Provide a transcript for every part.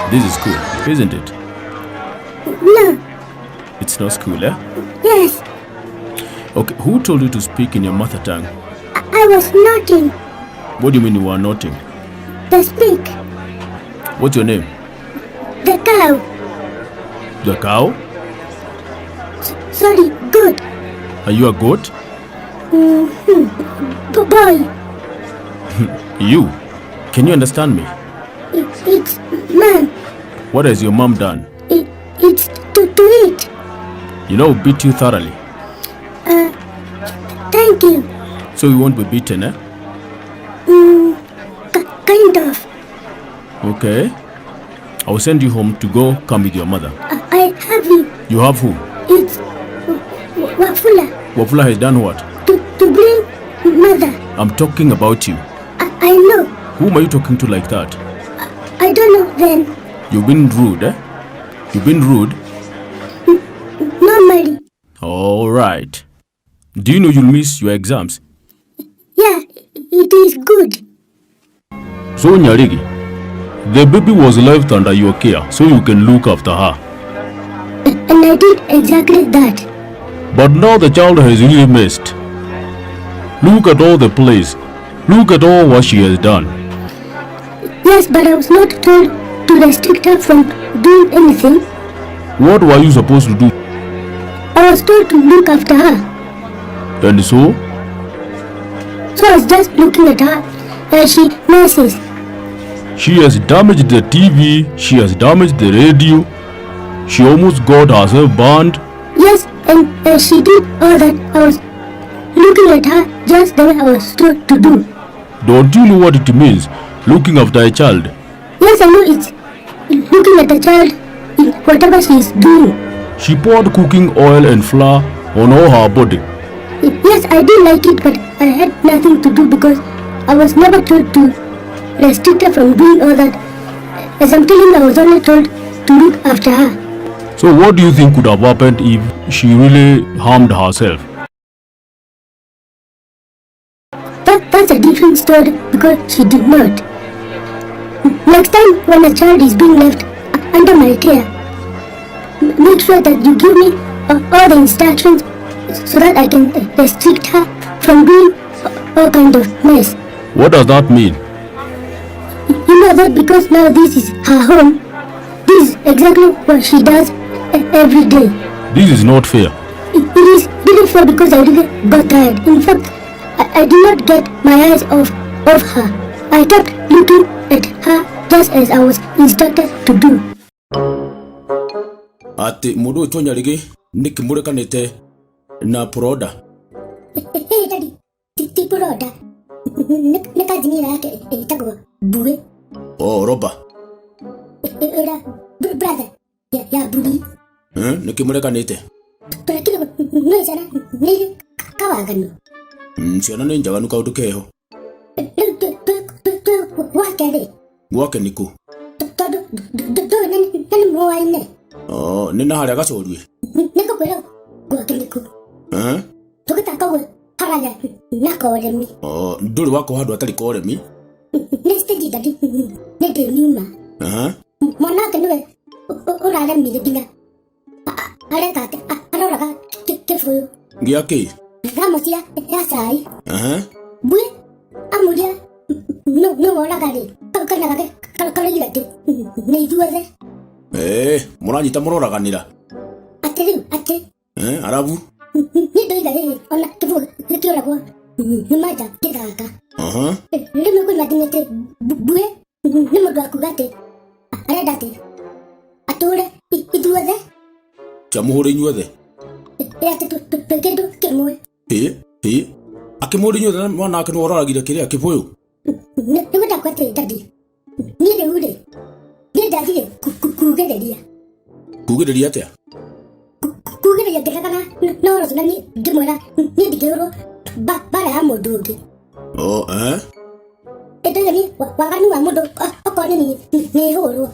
This is school, isn't it? No. It's not school, eh? Yes. Okay, who told you to speak in your mother tongue? I was nodding. What do you mean you were nodding? The speak. What's your name? The cow. The cow? Sorry, goat. Are you a goat? Mm-hmm. Boy. You? Can you understand me? It's mom. What has your mom done? It's to eat. You know, beat you thoroughly. Thank you. So you won't be beaten, eh? Kind of. Okay. I will send you home to go come with your mother. I have you. You have who? It's Wafula. Wafula has done what? To bring mother. I'm talking about you. I know. Whom are you talking to like that? I don't know then. You've been rude, eh? You've been rude? Normally. All right. Do you know you'll miss your exams? Yeah, it is good. So, Nyarigi, the baby was left under your care so you can look after her. And I did exactly that. But now the child has really missed. Look at all the plays. Look at all what she has done. Yes, but I was not told to restrict her from doing anything. What were you supposed to do? I was told to look after her. And so? So I was just looking at her as she nurses. She has damaged the TV, she has damaged the radio, she almost got herself burned. Yes, and as she did all that, I was looking at her just the way I was told to do. Don't you know what it means, looking after a child? Yes, I know it's looking at the child in whatever she is doing. She poured cooking oil and flour on all her body. Yes, I did like it, but I had nothing to do because I was never told to restrict her from doing all that. As I'm telling you, I was only told to look after her. So what do you think could have happened if she really harmed herself? That's a different story because she did not. Next time when a child is being left under my care, make sure that you give me all the instructions so that I can restrict her from doing all kind of mess. What does that mean? You know that because now this is her home, this is exactly what she does every day. This is not fair. It is really fair because I really got tired. In fact, I did not get my eyes off her. I kept looking at her just as I was instructed to do. Ati mundu witwo Nyarigi niki murekanite na Proda? Hey daddy, ti Proda. Ni kazini yake itagwo Bue. Oh, Roba. Era brother ya Buri. Niki murekanite? Turakire no sana ni kawaganu. Ciana nĩ njaganu kaũndũ keho. Gwake rĩ? Gwake nĩkũ? Tondũ ndũĩ na nĩ mũaine. Oh, nĩ na harĩa gacorue? Nĩngũkwĩra gwake nĩkũ. Tũgĩtaka ũguo haraya na koremi. Oh, ndũrĩ wakwo handũ hatarĩ koremi? Nĩ stage daddy, nĩ ndĩmiuma. Mwana wake nĩwe ũraremire nginya areka atĩ aroraga kĩbũyũ. Gĩa kĩ? Thamosi ya cai. Mbui amũria nũ woraga rĩ, kau kana gake karoigire atĩ nĩ ithuothe. Mũranyita mũroraganĩra. Atĩ rĩu, atĩ. Arabu? Nĩ ndoiga rĩrĩ, ona kĩbũyũ gĩkĩũragwo nĩ manja gĩthaka. Rĩmwe kwĩ mathĩna atĩ mbui nĩ mũndũ wa kuga atĩ arenda atĩ atũre ithuothe. Chamũhũre inyuothe? Atĩ twĩ kĩndũ kĩmwe. Ĩ, akĩmũhũra inyuothe na mwana wake nĩwe ũroragire kĩrĩa kĩbũyũ? Nĩ gwenda kwa atĩ daddy, niĩ rĩu rĩ, niĩ ndathire kugĩrĩria. Kugĩrĩria atĩa? Kugĩrĩria ngĩregana na ũhoro ũcio na niĩ ngĩmwĩra niĩ ndingĩhũrwo mbara ya mũndũ ũngĩ. Oh, eh? Ĩndĩ niĩ waganu wa mũndũ okorwo nĩ niĩ nĩ hũrwo,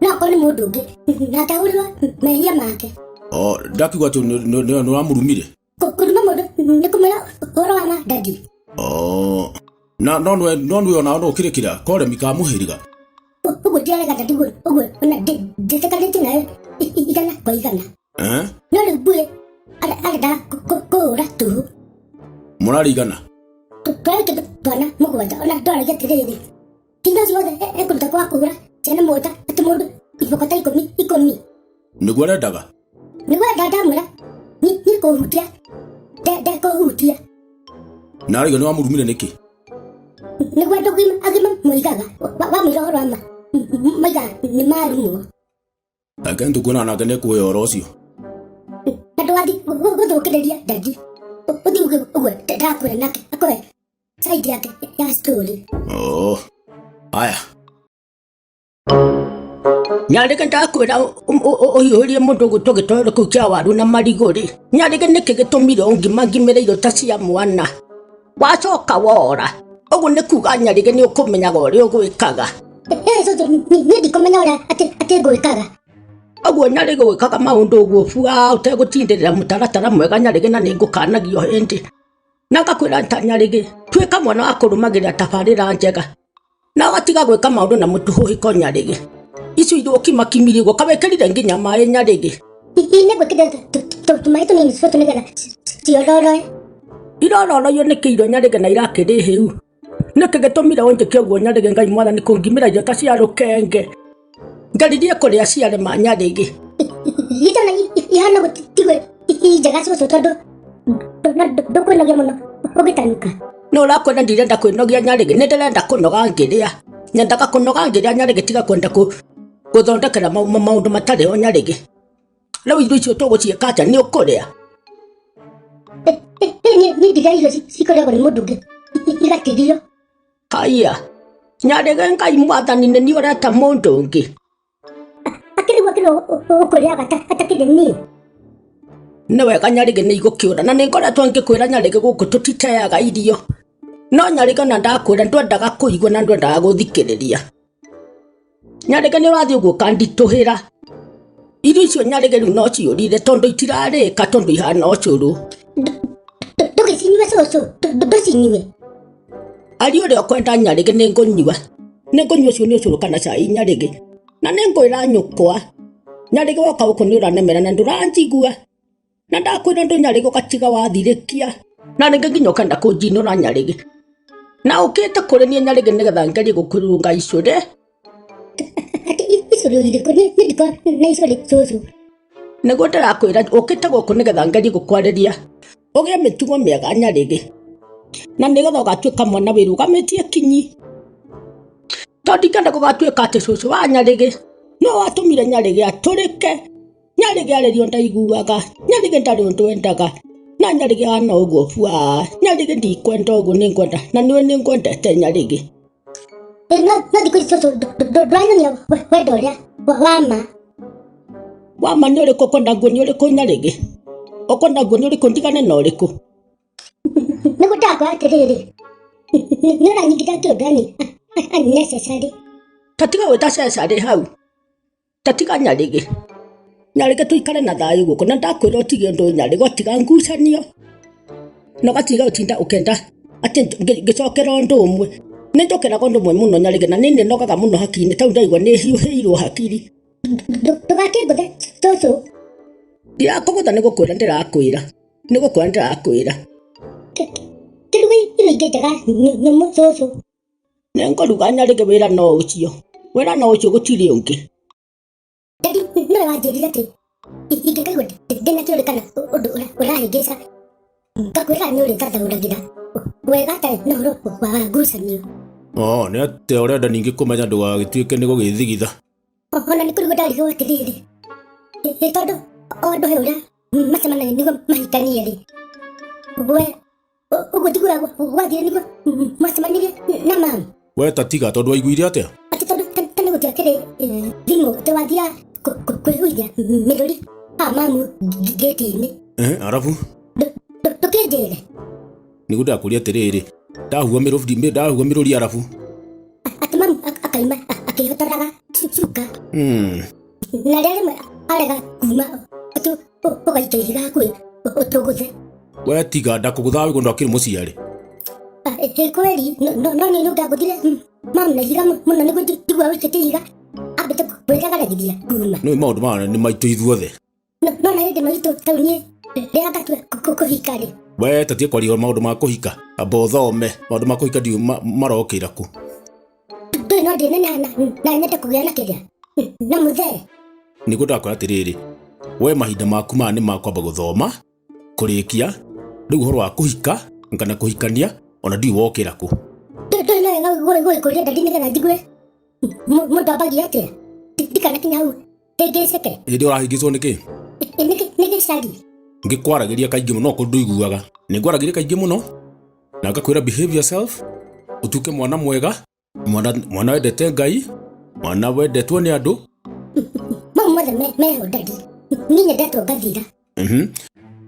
no okorwo nĩ mũndũ ũngĩ nake ahũrĩrwo mehia make. Oh, ndakiuga atĩ nĩ ũramũrumire? Kũruma mũndũ nĩ kũmwĩra ũhoro wa ma daddy. Oh, na no nĩwe, no nĩwe ona no ũkĩrĩkĩra koremi ka mũhĩrĩga. Ũguo ndirarega ndadi ũguo ona ndĩtĩkanĩtie nawe igana kwa igana. Eh? No rĩu mbuĩ arendaga kũhũra tũhũ. Mũrarigana? Twarĩ kĩndũ twana mũgwanja ona ndwaragia atĩrĩrĩ. Tinda ũcio wothe ekũruta kwa kũhũra ciana mũgwanja atĩ mũndũ iboko ta ikũmi ikũmi. Nĩguo arendaga? Nĩguo arendaga ndamwĩra niĩ kũhutia ndekũhutia. Na arauga nĩ wamũrumire nĩkĩ? Nĩguo andũ agima moigaga wamwĩra ũhoro wa ma moigaga nĩ marumwo. Reke nĩtũkuona nake nĩ ekũhe ũhoro ũcio. Na ndũgathiĩ gũthũkĩrĩria ndadi. Ũthiĩ uge ũguo ndakwĩra nake akũhe side yake ya story. Oh. Haya. Nyarĩge ndakwĩra ũhiũhĩrie mũndũ ũgwĩtwo gĩtoero kĩu kĩa waru na marigũ rĩ, nyarĩge nĩkĩ gĩtũmire ũngima ngimĩre irio ta cia mwana wacoka wora ũguo nĩ kuga nyarĩge nĩ ũkũmenyaga ũrĩa ũgwĩkaga. Cũcũ, niĩ ndikũmenya ũrĩa atĩ ngwĩkaga. Ũguo nyarĩge ũgĩkaga maũndũ ũguo bua ũtegũtindĩrĩra mũtaratara mwega nyarĩge na nĩ ngũkanagio hĩndĩ na ngakwĩra ta nyarĩge tuĩka mwana wa kũrũmagĩrĩra tabarĩra njega na ũgatiga gwĩka maũndũ na mũtuhũhĩko nyarĩge. Icio irio ũkimakimirie ũguo kawĩkĩrire nginya maĩ nyarĩge. Nĩ ngwĩkĩrire tũmaĩ tũnini cũcũ nĩgetha ciororoe. Irororoio nĩkĩ irio nyarĩge na irakĩrĩ hĩu? Nĩkĩ gĩtũmire ũnjĩke ũguo nyarĩge Ngai mwathani kũngimĩra irio ta cia rũkenge? Ngeririe kũrĩa ciarema nyarĩge. Itona ihana gũtigwo njega cũcũ tondũ ndũkwĩnogia mũno ũgĩtanuka. No ũrakwenda ndirenda kwĩnogia nyarĩge, nĩ ndĩrenda kũnoga ngĩrĩa. Nyendaga kũnoga ngĩrĩa nyarĩge tiga kwenda gũthondekera maũndũ matarĩ ho nyarĩge. Rĩu irio icio tũgũciĩka atĩa nĩ ũkũrĩa? Niĩ ndiga irio cikũrĩagwo nĩ mũndũ ũngĩ igatigio. Haiya, nyarĩge Ngai mwathani nĩ niĩ ũreta mũndũ ũngĩ. Akĩrĩ guo akĩrĩ ũkũrĩaga atakĩrĩ niĩ. Nĩ wega nyarĩge nĩ igũkĩũra na nĩ ngoretwo ngĩkwĩra nyarĩge gũkũ tũtiteaga irio. No nyarĩge na ndakwĩra ndwendaga kũigua na ndwendaga gũthikĩrĩria. Nyarĩge nĩ ũrathiĩ ũguo ũkanditũhĩra. Irio icio nyarĩge rĩu no ciũrire tondũ itirarĩka tondũ ihana ũcũrũ. Ndũgĩcinyue cũcũ, ndũcinyue. Ari ũrĩa ũkwenda nyarĩge nĩ ngũnyua. Nĩ ngũnyua ũcio nĩ ũcũrũ kana cai nyarĩge. Na nĩ ngwĩra nyũkwa. Nyarĩge woka gũkũ nĩ ũranemera na ndũranjigua. Na ndakwĩra ũndũ nyarĩge ũgatiga wathirĩkia. Na rĩngĩ nginya ũkenda kũnjinũra nyarĩge. Na ũkĩte kũrĩ niĩ nyarĩge nĩgetha ngerie gũkũrũnga icũrĩ. Atĩ icũrĩ irĩkũ? Niĩ ndikoragwo na icũrĩ cũcũ. Nĩguo ndĩrakwĩra ũkĩte gũkũ nĩgetha ngerie gũkwarĩria. Ũgĩe mĩtugo mĩega nyarĩge. Na nĩgetha ũgatuĩka mwana wĩrũgamĩtie kinyi. Tondũ ndingĩenda gũgatuĩka atĩ cũcũ wa nyarĩge no watũmire nyarĩge atũrĩke. Nyarĩge arĩrio ndaiguaga, nyarĩge ndarĩ ũndũ endaga. Na nyarĩge ahana ũguo bua, nyarĩge ndikwenda ũguo nĩngwenda, na nĩwe nĩngwendete nyarĩge. No thikũ ici cũcũ ndũranyonia wendo ũrĩa wa ma. Wa ma nĩ ũrĩkũ ũkwenda nguo nĩ ũrĩkũ nyarĩge? Ũkwenda nguo nĩ ũrĩkũ ndigane na ũrĩkũ? Nĩguo ndakwa atĩrĩrĩ, nĩ ũranyingĩra kĩũndũ yani unnecessary. Ta tiga gwĩta cecarĩ hau. Ta tiga nyarĩge. Nyarĩge tũikare na thayũ gũkũ na ndakwĩra ũtige ũndũ nyarĩge ũtiga ngucanio. Na ũgatiga gũtinda ũkĩenda atĩ ngĩcokera ũndũ ũmwe. Nĩ njokeraga ũndũ ũmwe mũno nyarĩge na nĩ nĩnogaga mũno hakiri-inĩ tondũ ndaigua nĩ hiũhĩirwo hakiri. Ndũgakĩngũthe cũcũ. Ndirakũgũtha nĩ gũkwĩra ndĩrakwĩra. Nĩ gũkwĩra ndĩrakwĩra. Kĩruga irio ingĩ njega nyũmũ cũcũ. Nĩ ngũruga nyarĩge wĩra no ũcio. Wĩra no ũcio gũtirĩ ũngĩ. Daddy, nĩwe wanjĩrire atĩ ingĩkaigua ndĩna kĩũria kana ũndũ ũrahĩngĩca ngakwĩra nĩ ũrĩthathaũragĩra wega atarĩ na ũhoro wa ngucanio. Oh, nĩ atĩa ũrenda ningĩ kũmenya ndũgagĩtuĩke nĩ gũgĩthigitha? Ona nĩ kũrigwo ndarigwo atĩrĩrĩ, ĩ tondũ o andũ he ũrĩa macemanagia nĩguo mahikanie rĩ, we ũguo tiguo gwathire nĩguo mwacemanirie na mamu? We ta tiga tondũ waiguire atĩa? Atĩ tondũ tene gũtiakĩrĩ thimũ atĩ wathiaga kwĩhuithia mĩrũri a mamu ngĩti-inĩ. Arabu? Ndũkĩnjĩre. Nĩguo ndakũria atĩrĩrĩ, ndahua mĩrũri, ndahua mĩrũri arabu? Atĩ mamu akaima akĩhotoraga cuka. Na rĩrĩa rĩmwe arega kuma atĩ ũgaikia ihiga hakuhĩ ũtũgũthe. We tiga ndakũgũthaga wĩguo ndwakĩrĩ mũciari. Ĩ kweli, no nĩ ũngĩangũthire. Mamu na ihiga mũno nĩguo njigua wĩkĩte ihiga ambĩte kwĩragaragithia nguma. Nĩ maũndũ maya nĩ maitũ ithuothe. No na hĩndĩ maitũ taũ niĩ rĩrĩa ngatua kũhika rĩ. We tatie kwaria maũndũ ma kũhika, amba ũthome maũndũ ma kũhika ndiũ marokĩra kũ. Ndũĩ no ndĩneneha na nyende kũgĩa na kĩrĩa na mũthee. Nĩguo ndakwĩra atĩrĩrĩ, we mahinda maku maya nĩ ma kwamba gũthoma kũrĩkia, rĩu ũhoro wa kũhika kana kũhikania ona ndiũ wokĩra kũ. Ndũĩ no wega gũgĩkũria ndadi nĩgetha njigue mũndũ ambagia atĩa ndikanakinya hau hĩngĩcĩke. Hĩndĩ ũrahĩngĩcwo nĩkĩ? Nĩ gĩcari. Ngĩkwaragĩria kaingĩ mũno kũndũ ndũiguaga. Nĩ ngwaragĩria kaingĩ mũno na ngakwĩra behave yourself, ũtuĩke mwana mwega, mwana wendete Ngai, mwana wendetwo nĩ andũ. Mau mothe meho ndadi, niĩ nyendetwo ngathira.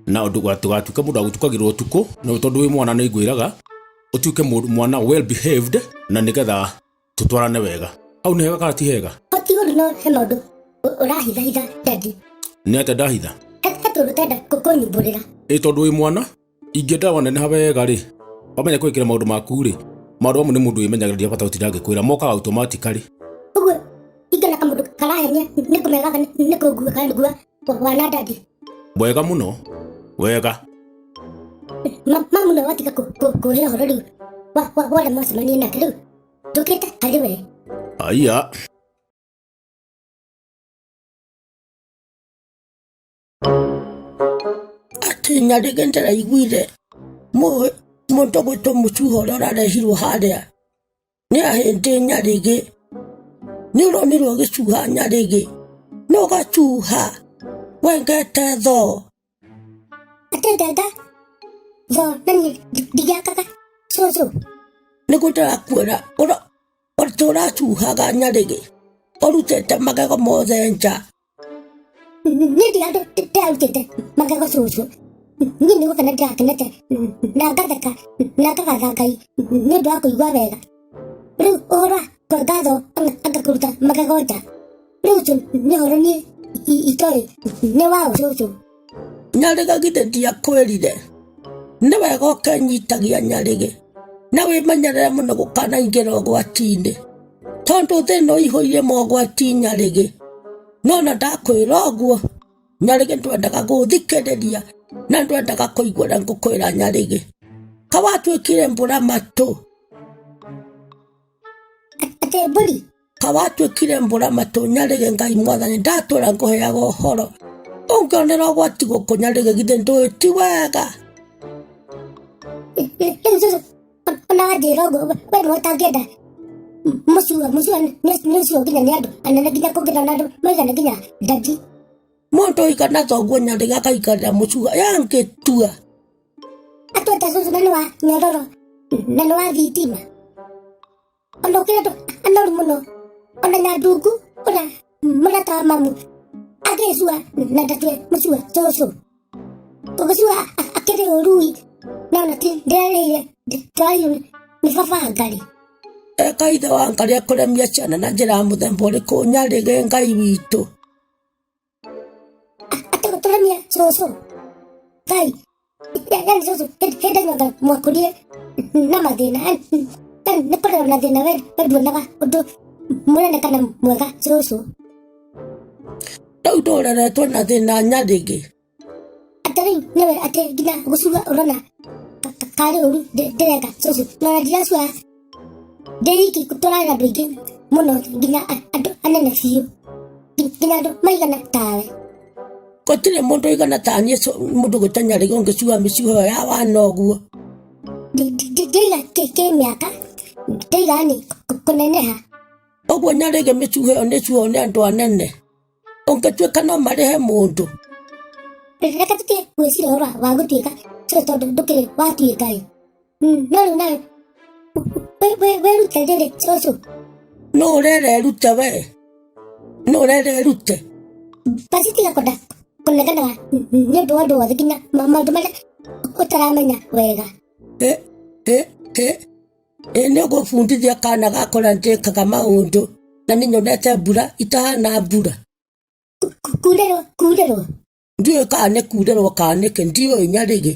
Na ndũgatuĩke mũndũ wa gũtukagĩrwo ũtukũ, no tondũ wĩ mwana nĩ ngwĩraga ũtuĩke mwana well behaved na nĩgetha tũtwarane wega. Hau nĩ hega kana ti hega? Ti ũru, no he maũndũ ũrahithahitha ndadi. Nĩ atĩa ndahitha? He tũndũ ũtenda kũnyumbũrĩra. Ĩ tondũ wĩ mwana, ingĩenda waneneha wega rĩ, wamenya kwĩkĩra maũndũ maku rĩ, maũndũ mamwe nĩ mũndũ wĩmenyagĩrĩria bata gũtinda ngĩkwĩra, mokaga automatically. Ũguo ingĩona kamũndũ karahenia nĩ kũmenya gaka nĩ kũngua karangua wana ndadi. Wega mũno, wega. Mamu no watiga kũhe ũhoro rĩu wona mwacemania nake rĩu njũkĩte harĩ we. Aya. Atĩ nyarĩgĩ ndĩraiguire mũndũ gwĩtwo mũcuha ũrĩa ũrarehirwo harĩa nĩ ahĩndĩ nyarĩgĩ, nĩ ũronirwo ũgĩcuha nyarĩgĩ, no ũgacuha wengete thoo. Atĩ ngenga thoo na niĩ ndigĩakaga cũcũ. Nĩguo ndĩrakwĩra atĩ ũracuhaga nyarĩgĩ ũrutĩte magego mothe nja. Niĩ ndirarutĩte magego cũcũ, niĩ nĩ gũkena ndĩrakenete na ngatheka na ngagatha Ngai nĩ ũndũ wa kũigua wega. Rĩu ũhoro wa kwenga thoo anga kũruta magego nja, rĩu ũcio nĩ ũhoro niĩ itoĩ nĩ waũ cũcũ. Nyarĩgĩ githĩ ndiakwĩrire nĩ wega ũkenyitagia nyarĩgĩ na wĩmenyerere mũno gũkanaingĩra ũgwati-inĩ, tondũ thĩ ĩno ĩihũire mogwati nyarĩgĩ. No na ndakwĩra ũguo nyarĩgĩ ndwendaga gũthikĩrĩria na ndwendaga kũigua ũrĩa ngũkwĩra nyarĩgĩ. Kawatuĩkire mbũra matũ. Atĩ mbũri? Kawatuĩkire mbũra matũ nyarĩgĩ. Ngai mwathani ndatũra ngũheaga ũhoro, ũngĩonera ũgwati gũkũ nyarĩgĩ githĩ ndũĩ ti wega. Rĩu cũcũ ona wanjĩra ũguo we nĩwe ũtangĩenda mũcua mũcua nĩ ũcio nginya nĩ andũ anene nginya kũngĩra na andũ maigana nginya ndadi. Mũndũ ũigana thoguo nyarĩgĩ akaikarĩra mũcua yangĩtua. Atwenda cũcũ na nĩ wa nyororo na nĩ wa thitima ona ũkĩra andũ anoru mũno ona nyandungu ũrĩa mũrata wa mamu agĩcua na ndatue mũcua cũcũ ũgĩcua akĩrĩ ũrui na ona ti ndĩrarĩire ndĩrarĩire nĩ baba Ngarĩ. Eka ithe wa Ngarĩ akũremia ciana na njĩra ya mũthemba ũrĩkũ nyarĩgĩ Ngai witũ. Atĩ gũtũremia cũcũ Ngai yani cũcũ hĩndĩ nyonga mwakũrie na mathĩna, yani nĩ kũrerwo na thĩna we nduonaga ũndũ mũnene kana mwega cũcũ. Rĩu ndũreretwo na thĩna nyarĩgĩ. Atĩ rĩu nĩwe atĩ nginya gũcua ũrona karĩ ũru ndĩreka cũcũ, na ona ndiracua ndĩ wiki, tũrarĩ na andũ aingĩ mũno nginya andũ anene biũ nginya andũ maigana tawe. Gũtirĩ mũndũ ũigana ta niĩ mũndũ gwĩta nyarĩgĩ ũngĩcua mĩcuha ĩyo ya wana ũguo. Ndĩiga kĩmĩaka ndĩiga ni kũneneha. Ũguo nyarĩgĩ mĩcuha ĩyo nĩ cuo nĩ andũ anene, ũngĩtuĩka no marĩhe mũndũ. Reke tũtige gwĩciria ũhoro wa gũtuĩka cũcũ tondũ ndũkĩrĩ watuĩka ĩ. No rĩu nawe wĩrute rĩrĩ cũcũ. No ũrera erute we, no ũrera erute. Basi tiga kwenda kũneganaga nĩ ũndũ wa ũndũ wothe nginya maũndũ marĩa ũtaramenya wega. Ĩ ĩ ĩ ĩ nĩ ũgũbundithia kana gakora ndĩkaga maũndũ na nĩ nyonete mbura itahana mbura. Kurĩrwo kurĩrwo. Ndiũĩ kana nĩ kurĩrwo kana nĩkĩ, ndiũĩ nyarĩgĩ.